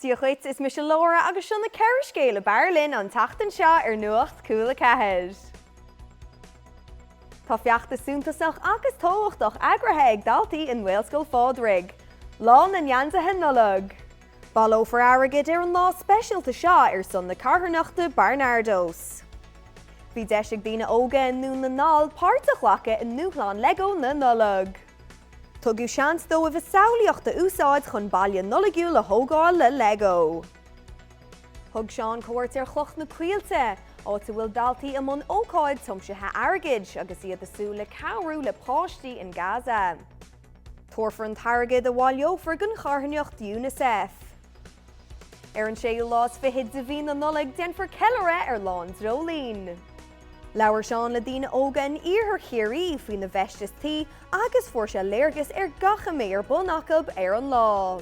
Dia dhuit, is mise Laura agus seo na 4 scéal ab fhearr linn an tseachtain seo ar Nuacht Cúla 4. Tá feachtas suntasach agus tábhachtach eagraithe ag daltaí i nGaelscoil Phádraig, Lá na nGeansaithe Nollag. Baileofar airgead ar an lá speisialta seo ar son na carthanachta Barnardos. Bhí deis ag daoine óga i nDún na nGall páirt a ghlacadh i ndúshlán Lego na Nollag. Tugadh seans dóibh a samhlaíocht a úsáid chun baile Nollaigiúil a thógáil le Lego. Thug Seán cuairt ar Chloch na Coillte, áit a bhfuil daltaí i mbun ócáid tiomsaithe airgid agus iad ag súil le cabhrú le páistí in Gaza. Tabharfar an t-airgead a bhaileofar don charthanacht Unicef. Ar an séú lá is fichead de mhí na Nollag déanfar ceiliúradh ar Lá an Dreoilín. Labhair Seán le daoine óga in iarthar Chiarraí faoina bhfeisteas tí agus fuair sé léargas ar gach a mbeidh ar bun acu ar an lá.